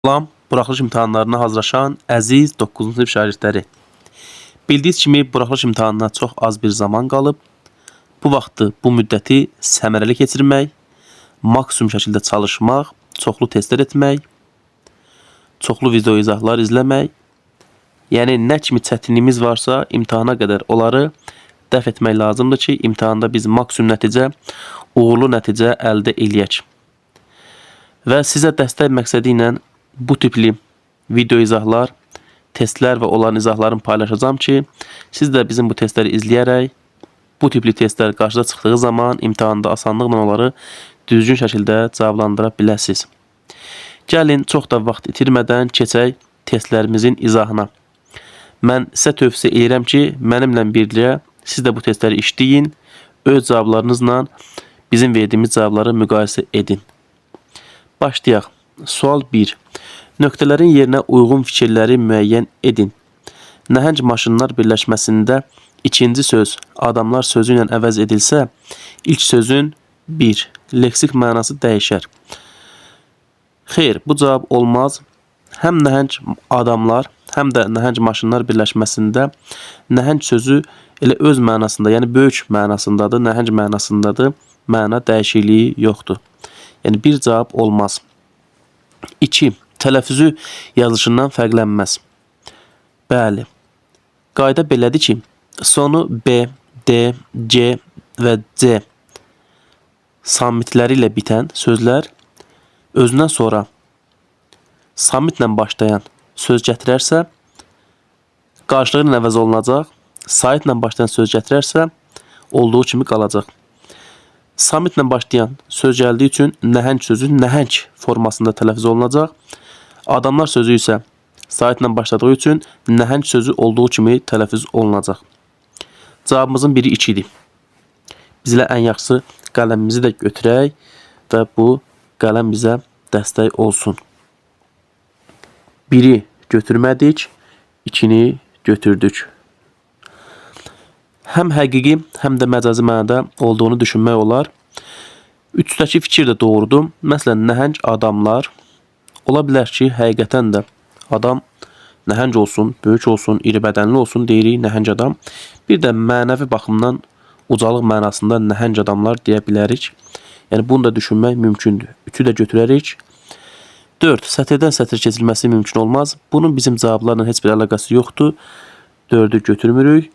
Salam, buraxılış imtahanlarına hazırlaşan əziz 9-cu sinif şagirdləri. Bildiyiniz kimi buraxılış imtahanına çox az bir zaman qalıb. Bu vaxtı, bu müddəti səmərəli keçirmək, maksimum şəkildə çalışmaq, çoxlu testlər etmək, çoxlu video izahlar izləmək, yəni nə kimi çətinliyimiz varsa imtahana qədər onları dəf etmək lazımdır ki, imtahanda biz maksimum nəticə, uğurlu nəticə əldə eləyək. Və sizə dəstək məqsədi ilə bu tipli video izahlar, testlər və onların izahlarını paylaşacağam ki, siz də bizim bu testləri izləyərək bu tipli testlər qarşıda çıxdığı zaman imtahanda asanlıqla onları düzgün şəkildə cavablandıra biləsiniz. Gəlin çox da vaxt itirmədən keçək testlərimizin izahına. Mən sizə tövsiyə edirəm ki, mənimlə birlikdə siz də bu testləri işləyin, öz cavablarınızla bizim verdiyimiz cavabları müqayisə edin. Başlayaq. Sual 1. Nöqtələrin yerinə uyğun fikirləri müəyyən edin. Nəhəng maşınlar birləşməsində ikinci söz adamlar sözü ilə əvəz edilsə, ilk sözün 1 leksik mənası dəyişər. Xeyr, bu cavab olmaz. Həm nəhəng adamlar, həm də nəhəng maşınlar birləşməsində nəhəng sözü elə öz mənasında, yəni böyük mənasındadır, nəhəng mənasındadır. Məna dəyişikliyi yoxdur. Yəni bir cavab olmaz. 2. Tələffüzü yazılışından fərqlənməz. Bəli. Qayda belədir ki, sonu B, D, C və C samitləri ilə bitən sözlər özündən sonra samitlə başlayan söz gətirərsə, qarşılığı ilə əvəz olunacaq. Saitlə başlayan söz gətirərsə, olduğu kimi qalacaq. Samitlə başlayan söz gəldiyi üçün nəhəng sözü nəhəng formasında tələffüz olunacaq. Adamlar sözü isə saitlə başladığı üçün nəhəng sözü olduğu kimi tələffüz olunacaq. Cavabımızın biri 2 idi. Biz elə ən yaxşısı qələmimizi də götürək və bu qələm bizə dəstək olsun. Biri götürmədik, ikini götürdük. Həm həqiqi, həm də məcazi mənada olduğunu düşünmək olar. Üçdəki fikir də doğrudur. Məsələn, nəhəng adamlar ola bilər ki, həqiqətən də adam nəhəng olsun, böyük olsun, iri bədənli olsun deyirik nəhəng adam. Bir də mənəvi baxımdan ucalıq mənasında nəhəng adamlar deyə bilərik. Yəni bunu da düşünmək mümkündür. Üçü də götürərik. 4. Sətirdən sətrə keçirilməsi mümkün olmaz. Bunun bizim cavablarla heç bir əlaqəsi yoxdur. 4-ü götürmürük.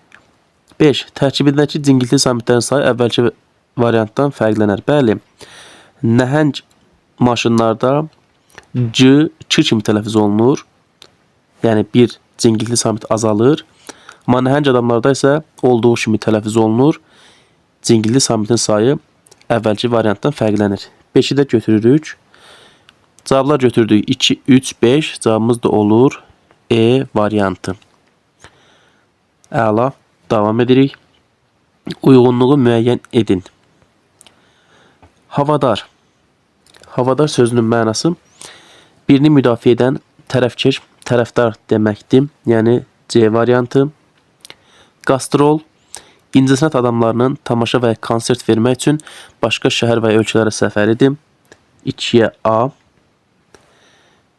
5. Tərkibindəki cingiltili samitlərin sayı əvvəlki variantdan fərqlənər. Bəli. Nəhəng maşınlarda C, Ç kimi tələffüz olunur. Yəni bir cingiltili samit azalır. Amma nəhəng adamlarda isə olduğu kimi tələffüz olunur. Cingiltili samitin sayı əvvəlki variantdan fərqlənir. 5-i də götürürük. Cavablar götürdük. 2, 3, 5. Cavabımız da olur E variantı. Əla. Davam edirik. Uyğunluğu müəyyən edin. Havadar. Havadar sözünün mənası birini müdafiə edən tərəfkeş, tərəfdar deməkdir. Yəni C variantı. Qastrol incəsənət adamlarının tamaşa və ya konsert vermək üçün başqa şəhər və ya ölkələrə səfəridir. 2-yə A.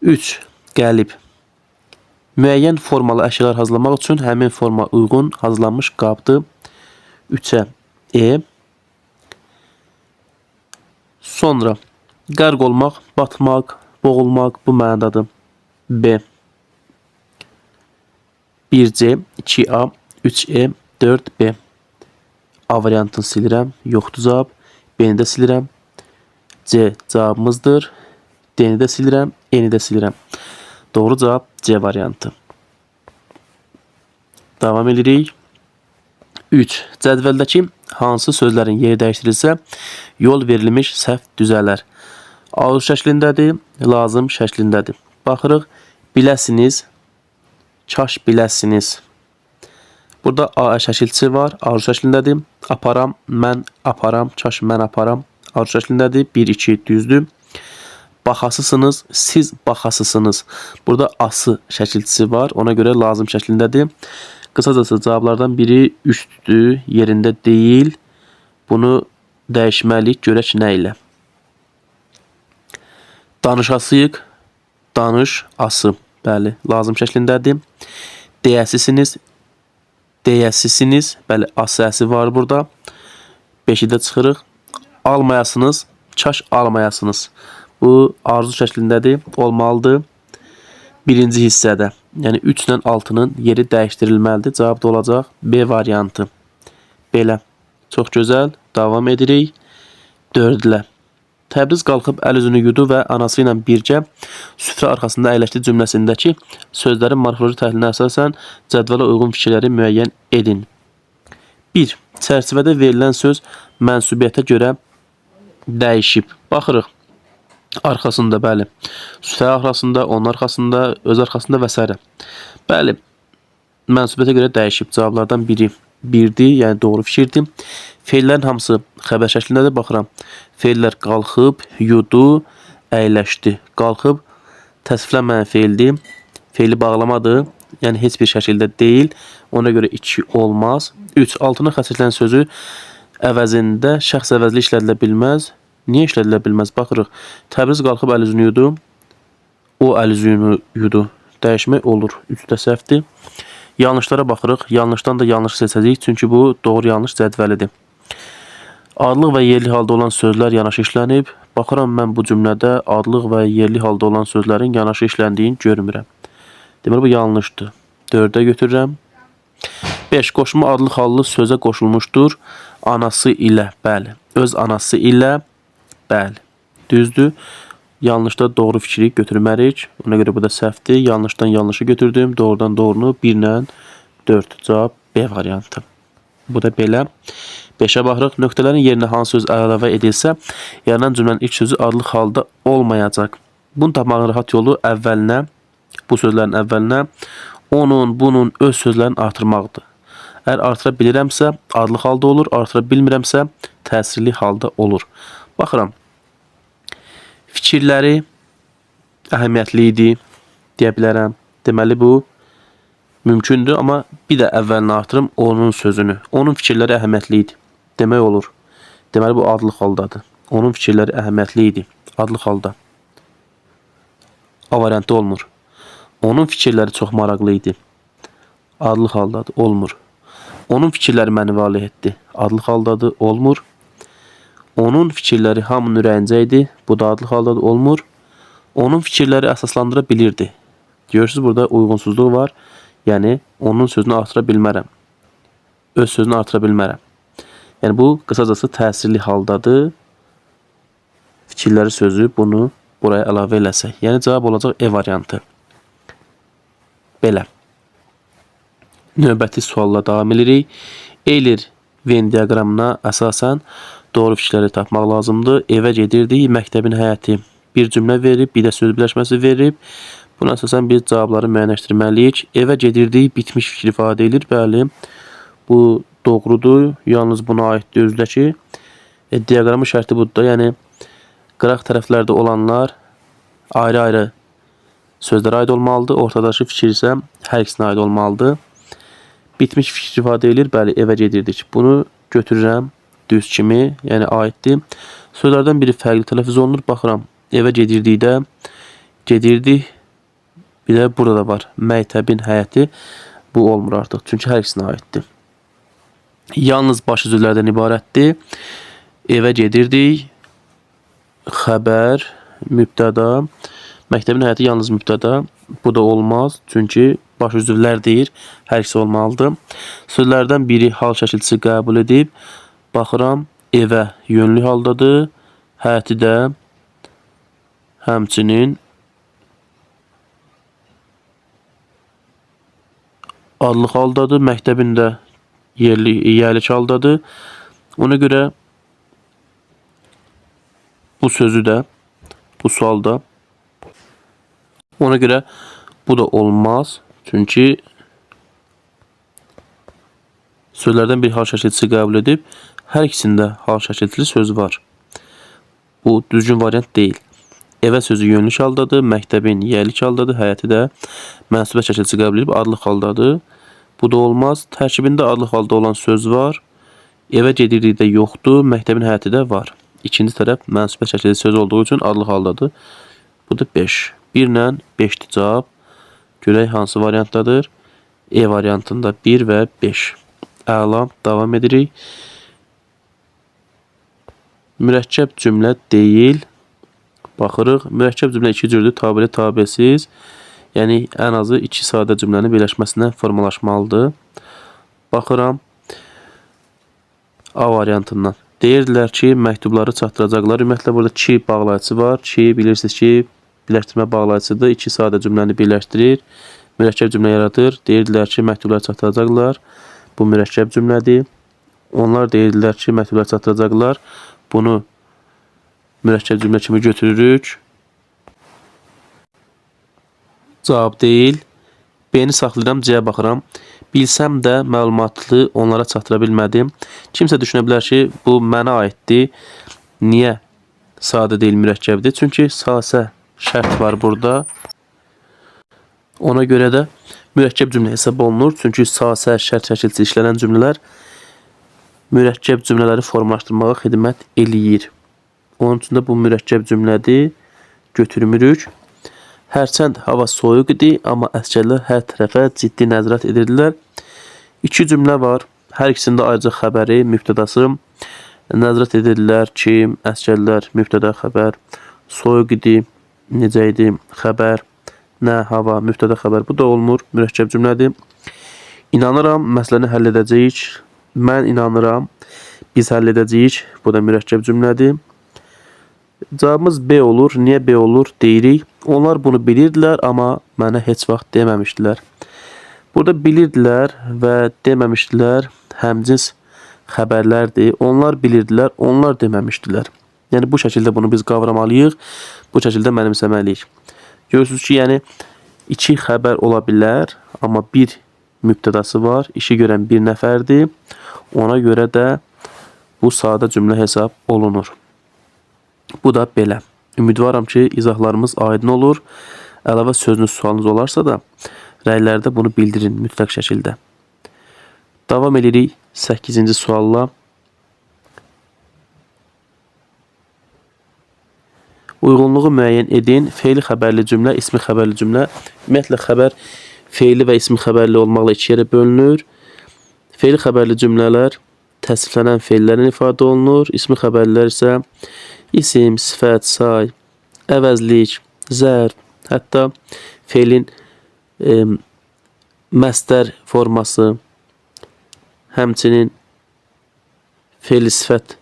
3. Qəlib. Müəyyən formalı əşyalar hazırlamaq üçün həmin forma uyğun hazırlanmış qabdır. 3-ə E. Sonra qərq olmaq, batmaq, boğulmaq bu mənadadır. B. 1C, 2A, 3E, 4B. A variantını silirəm. Yoxdur cavab. B-ni də silirəm. C cavabımızdır. D-ni də silirəm. E-ni də silirəm. Doğru cavab C variantı. Davam edirik. 3. Cədvəldəki hansı sözlərin yeri dəyişdirilsə, yol verilmiş səhv düzələr. Aruz şəklindədir, lazım şəklindədir. Baxırıq, biləsiniz, kaş biləsiniz. Burada A şəkilçisi var, aruz şəklindədir. Aparam, mən aparam, kaş mən aparam. Aruz şəklindədir. 1, 2 düzdür. Baxasısınız, siz baxasısınız. Burada ası şəkilçisi var. Ona görə lazım şəklindədir. Qısacası cavablardan biri 3-dür, yerində deyil. Bunu dəyişməliyik, görək nə ilə. Danışasıyıq. Danış, ası. Bəli, lazım şəklindədir. Deyəsisiniz. Deyəsisiniz. Bəli, ası, əsi var burada. 5-i də çıxırıq. Almayasınız. Kaş almayasınız. Bu arzu şəklindədir. Olmalıdır. Birinci hissədə. Yəni 3 ilə 6-nın yeri dəyişdirilməlidir. Cavab da olacaq B variantı. Belə. Çox gözəl. Davam edirik. 4-lə. Təbriz qalxıb əl üzünü yudu və anası ilə bircə süfrə arxasında əyləşdi cümləsindəki sözlərin morfoloji təhlilinə əsasən cədvələ uyğun fikirləri müəyyən edin. 1. Çərçivədə verilən söz mənsubiyyətə görə dəyişib. Baxırıq. Arxasında, bəli. Süfrə arxasında, onun arxasında, öz arxasında və s. Bəli, mənsubiyyətə görə dəyişib. Cavablardan biri 1-dir, yəni doğru fikirdir. Feillərin hamısı xəbər şəklindədir. Baxıram. Feillər qalxıb, yudu, əyləşdi. Qalxıb təsviflənməyən feildir. Feili bağlamadır. Yəni heç bir şəkildə deyil. Ona görə 2 olmaz. 3. Altına xətt çəkilən sözü əvəzində şəxs əvəzli işlədilə bilməz. Niyə işlədilə bilməz? Baxırıq. Təbriz qalxıb əl üzünü yudu. O əl üzünü yudu. Dəyişmək olur. 3 də səhvdir. Yanlışlara baxırıq. Yanlışdan da yanlış seçəcəyik. Çünki bu doğru yanlış cədvəlidir. Adlıq və yerli halda olan sözlər yanaşı işlənib. Baxıram mən bu cümlədə adlıq və yerli halda olan sözlərin yanaşı işləndiyini görmürəm. Deməli bu yanlışdır. 4-ə götürürəm. 5. Qoşma adlıq hallı sözə qoşulmuşdur. Anası ilə, bəli. Öz anası ilə, bəli. Düzdür. Yanlışda doğru fikri götürmərik. Ona görə bu da səhvdir. Yanlışdan yanlışı götürdüm. Doğrudan doğrunu 1 ilə 4. Cavab B variantı. Bu da belə. 5-ə baxırıq. Nöqtələrin yerinə hansı söz əlavə edilsə, yaranan cümlənin ilk sözü adlıq halda olmayacaq. Bunu tapmağın rahat yolu əvvəlinə, bu sözlərin əvvəlinə onun, bunun, öz sözlərini artırmaqdır. Əgər artıra bilirəmsə, adlıq halda olur, artıra bilmirəmsə, təsirli halda olur. Baxıram. Fikirləri əhəmiyyətli idi deyə bilərəm. Deməli bu mümkündür, amma bir də əvvəlini artırım onun sözünü. Onun fikirləri əhəmiyyətli idi. Demək olur. Deməli bu adlıq haldadır. Onun fikirləri əhəmiyyətli idi. Adlıq halda. A variantı olmur. Onun fikirləri çox maraqlı idi. Adlıq haldadır. Olmur. Onun fikirləri məni valeh etdi. Adlıq haldadır. Olmur. Onun fikirləri hamının ürəyincə idi. Bu da adlıq haldadır. Olmur. Onun fikirləri əsaslandıra bilirdi. Görürsünüz burada uyğunsuzluq var. Yəni onun sözünü artıra bilmərəm. Öz sözünü artıra bilmərəm. Yəni bu qısacası təsirli haldadır. Fikirləri sözü bunu buraya əlavə eləsək. Yəni cavab olacaq E variantı. Belə. Növbəti sualla davam edirik. Euler Venn diaqramına əsasən doğru fikirləri tapmaq lazımdır. Evə gedirdik, məktəbin həyəti bir cümlə verib, bir də söz birləşməsi verib. Buna əsasən biz cavabları müəyyənləşdirməliyik. Evə gedirdik, bitmiş fikir ifadə edir. Bəli, bu doğrudur. Yalnız buna aiddir özü də ki, diaqramın şərti budur da. Yəni qıraq tərəflərdə olanlar ayrı-ayrı sözlərə aid olmalıdır. Ortadakı fikir isə hər ikisinə aid olmalıdır. Bitmiş fikir ifadə edir. Bəli, evə gedirdik. Bunu götürürəm düz kimi, yəni aiddir. Sözlərdən biri fərqli tələffüz olunur. Baxıram, evə gedirdikdə gedirdik. Bir də burada da var. Məktəbin həyəti. Bu olmur artıq. Çünki hər ikisinə aiddir. Yalnız baş üzvlərdən ibarətdir. Evə gedirdik. Xəbər, mübtəda. Məktəbin həyəti yalnız mübtəda. Bu da olmaz. Çünki baş üzvlər deyir. Hər ikisi olmalıdır. Sözlərdən biri hal şəkilçisi qəbul edib. Baxıram, evə yönlü haldadır. Həyəti də həmçinin adlıq haldadır. Məktəbin də yerli, yerlik haldadır. Ona görə bu sözü də bu sualda ona görə bu da olmaz. Çünki sözlərdən bir hal şəkilçisi qəbul edib. Hər ikisində hal şəkilçili söz var. Bu düzgün variant deyil. Evə sözü yönlük haldadır, məktəbin yerlik haldadır, həyəti də mənsubiyyət şəkilçisi qəbul edib adlıq haldadır. Bu da olmaz. Tərkibində adlıq halda olan söz var. Evə gedirdikdə yoxdur, məktəbin həyəti də var. İkinci tərəf mənsubiyyət şəkilçisi söz olduğu üçün adlıq haldadır. Bu da 5. 1 ilə 5-dir cavab. Görək hansı variantdadır. E variantında 1 və 5. Əla, davam edirik. Mürəkkəb cümlə deyil. Baxırıq. Mürəkkəb cümlə iki cürdür. Tabeli, tabesiz. Yəni ən azı iki sadə cümlənin birləşməsindən formalaşmalıdır. Baxıram. A variantından. Deyirdilər ki, məktubları çatdıracaqlar. Ümumiyyətlə burada ki bağlayıcısı var. Ki bilirsiniz ki, birləşdirmə bağlayıcısıdır. İki sadə cümləni birləşdirir. Mürəkkəb cümlə yaradır. Deyirdilər ki, məktubları çatdıracaqlar. Bu mürəkkəb cümlədir. Onlar deyirdilər ki, məktubları çatdıracaqlar. Bunu mürəkkəb cümlə kimi götürürük. Cavab deyil. B-ni saxlayıram, C-yə baxıram. Bilsəm də məlumatlı onlara çatdıra bilmədim. Kimsə düşünə bilər ki, bu mənə aiddir. Niyə sadə deyil, mürəkkəbdir? Çünki sasə şərt var burada. Ona görə də mürəkkəb cümlə hesab olunur. Çünki sasə şərt şəkilçi işlənən cümlələr mürəkkəb cümlələri formalaşdırmağa xidmət eləyir. Onun üçün də bu mürəkkəb cümlədir. Götürmürük. Hərçənd hava soyuq idi, amma əsgərlər hər tərəfə ciddi nəzarət edirdilər. İki cümlə var. Hər ikisində ayrıca xəbəri, mübtədası nəzarət edirdilər ki, əsgərlər mübtəda xəbər, soyuq idi, necə idi, xəbər, nə, hava, mübtəda xəbər. Bu da olmur, mürəkkəb cümlədir. İnanıram, məsələni həll edəcəyik. Mən inanıram, biz həll edəcəyik. Bu da mürəkkəb cümlədir. Cavabımız B olur. Niyə B olur? Deyirik. Onlar bunu bilirdilər, amma mənə heç vaxt deməmişdilər. Burada bilirdilər və deməmişdilər həmcins xəbərlərdir. Onlar bilirdilər, onlar deməmişdilər. Yəni bu şəkildə bunu biz qavramalıyıq. Bu şəkildə mənimsəməliyik. Görürsünüz ki, yəni iki xəbər ola bilər, amma bir mübtədası var. İşi görən bir nəfərdir. Ona görə də bu sadə cümlə hesab olunur. Bu da belə. Ümidvaram ki, izahlarımız aydın olur. Əlavə sözünüz, sualınız olarsa da rəylərdə bunu bildirin mütləq şəkildə. Davam edirik 8-ci sualla. Uyğunluğu müəyyən edin. Feili xəbərli cümlə, ismi xəbərli cümlə. Ümumiyyətlə xəbər feili və ismi xəbərli olmaqla iki yerə bölünür. Feili xəbərli cümlələr təsriflənən feillərlə ifadə olunur. İsmi xəbərlilər isə isim, sifət, say, əvəzlik, zərf, hətta feilin məstər forması, həmçinin feili sifət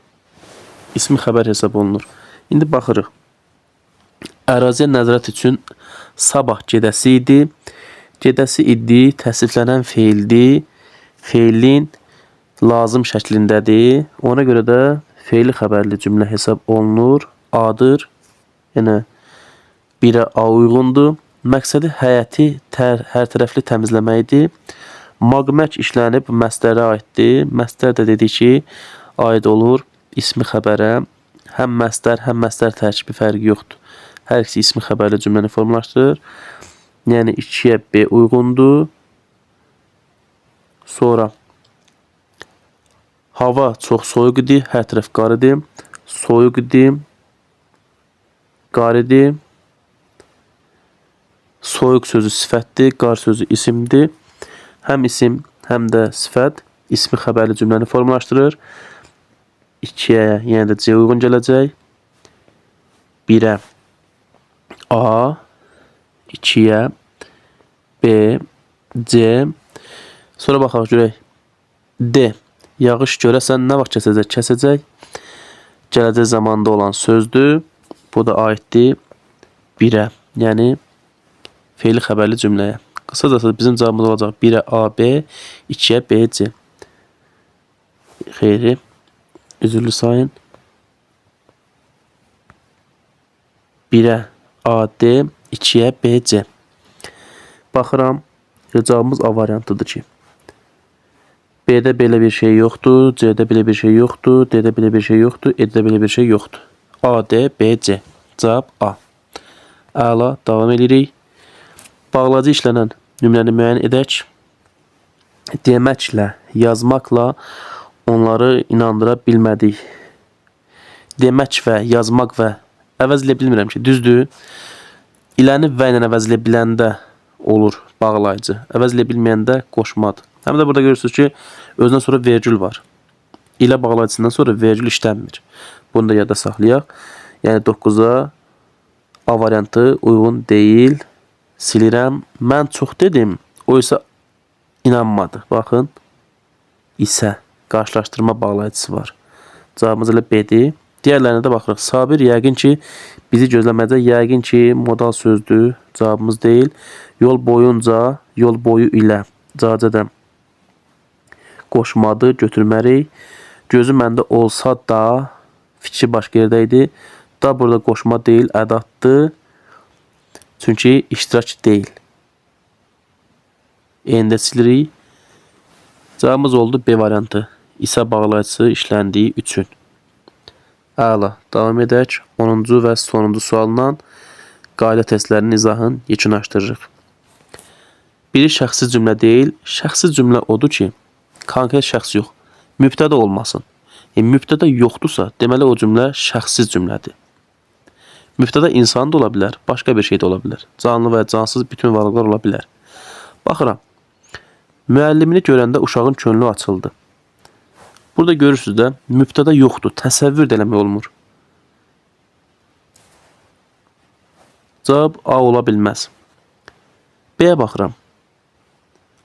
ismi xəbər hesab olunur. İndi baxırıq. Əraziyə nəzarət üçün sabah gedəsi idi. Gedəsi idi, təsriflənən feildir. Feilin lazım şəklindədir. Ona görə də feili xəbərli cümlə hesab olunur. A-dır. Yəni 1-ə A uyğundur. Məqsədi həyəti hər tərəfli təmizləmək idi. Maqmək işlənib məstərə aiddir. Məstər də dedik ki, aid olur ismi xəbərə. Həm məstər, həm məstər tərkibi fərqi yoxdur. Hər ikisi ismi xəbərli cümləni formalaşdırır. Yəni 2-yə B uyğundur. Sonra hava çox soyuq idi, hər tərəf qar idi. Soyuq idi, qar idi. Soyuq sözü sifətdir, qar sözü isimdir. Həm isim, həm də sifət ismi xəbərli cümləni formalaşdırır. 2-yə yenə də C uyğun gələcək. 1-ə A, 2-yə B, C. Sonra baxaq görək. D. Yağış görəsən nə vaxt kəsəcək? Kəsəcək. Gələcək zamanda olan sözdür. Bu da aiddir 1-ə. Yəni feili xəbərli cümləyə. Qısacası bizim cavabımız olacaq 1-ə A, B, 2-yə B, C. Xeyri. Üzürlü sayın. 1-ə A, D, 2-yə B, C. Baxıram. Cavabımız A variantıdır ki. B-də belə bir şey yoxdur, C-də belə bir şey yoxdur, D-də belə bir şey yoxdur, E-də belə bir şey yoxdur. A, D, B, C. Cavab A. Əla, davam edirik. Bağlacı işlənən cümləni müəyyən edək. Deməklə, yazmaqla onları inandıra bilmədik. Demək və yazmaq və əvəz eləyə bilmirəm ki, düzdür. İləni və ilə əvəz eləyə biləndə olur bağlayıcı. Əvəz eləyə bilməyəndə qoşmadır. Həm də burada görürsünüz ki, özündən sonra vergül var. İlə bağlayıcısından sonra vergül işlənmir. Bunu da yadda saxlayaq. Yəni 9-a A variantı uyğun deyil. Silirəm. Mən çox dedim, o isə inanmadı. Baxın, isə qarşılaşdırma bağlayıcısı var. Cavabımız elə B-dir. Digərlərinə də baxırıq. Sabir yəqin ki, bizi gözləmədə, yəqin ki, modal sözdür. Cavabımız deyil. Yol boyunca, yol boyu ilə C-də qoşmadır, götürmərik. Gözü məndə olsa da, fikri başqa yerdə idi. Da burada qoşma deyil, ədaddır. Çünki iştirak deyil. N-də silirik. Cavabımız oldu B variantı. İsə bağlayıcısı işləndiyi üçün. Əla. Davam edək. 10-cu və sonuncu sualla qayda testlərinin izahını yekunlaşdırırıq. Biri şəxsi cümlə deyil. Şəxsi cümlə odur ki, konkret şəxs yox, mübtəda olmasın. Mübtəda yoxdursa, deməli o cümlə şəxssiz cümlədir. Mübtəda insan da ola bilər, başqa bir şey də ola bilər. Canlı və cansız bütün varlıqlar ola bilər. Baxıram. Müəllimini görəndə uşağın könlü açıldı. Burada görürsünüz də, mübtəda yoxdur, təsəvvür də eləmək olmur. Cavab A ola bilməz. B-yə baxıram.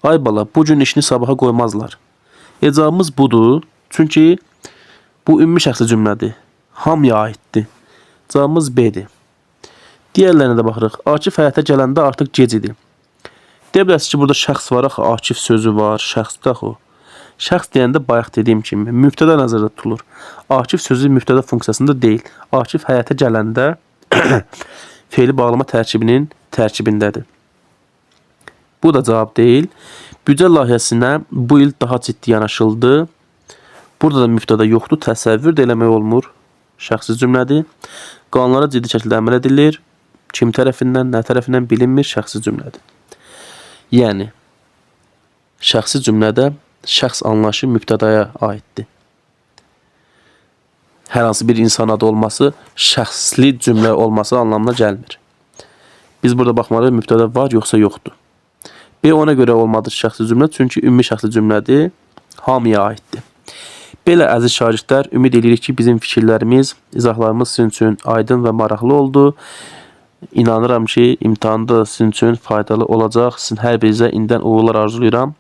Ay bala, bu gün işini sabaha qoymazlar. Cavabımız budur. Çünki bu ümumi şəxsi cümlədir. Hamıya aiddir. Cavabımız B-dir. Digərlərinə də baxırıq. Akif həyata gələndə artıq gec idi. Deyə bilərsiniz ki, burada şəxs var axı, Akif sözü var, şəxsdir axı o. Şəxs deyəndə bayaq dediyim kimi mübtəda nəzərdə tutulur. Akif sözü mübtəda funksiyasında deyil. Akif həyata gələndə feili bağlama tərkibinin tərkibindədir. Bu da cavab deyil. Büdcə layihəsinə bu il daha ciddi yanaşıldı. Burada da mübtəda yoxdur. Təsəvvür də eləmək olmur. Şəxsi cümlədir. Qanunlara ciddi şəkildə əməl edilir. Kim tərəfindən, nə tərəfindən bilinmir. Şəxsi cümlədir. Yəni, şəxsi cümlədə şəxs anlayışı mübtədaya aiddir. Hər hansı bir insan adı olması şəxsli cümlə olması anlamına gəlmir. Biz burada baxmalıyıq, mübtəda var yoxsa yoxdur. B ona görə olmadı şəxsi cümlə, çünki ümumi şəxsi cümlədir, hamıya aiddir. Belə əziz şagirdlər, ümid edirik ki, bizim fikirlərimiz, izahlarımız sizin üçün aydın və maraqlı oldu. İnanıram ki, imtahanda sizin üçün faydalı olacaq. Sizin hər birinizə indidən uğurlar arzulayıram.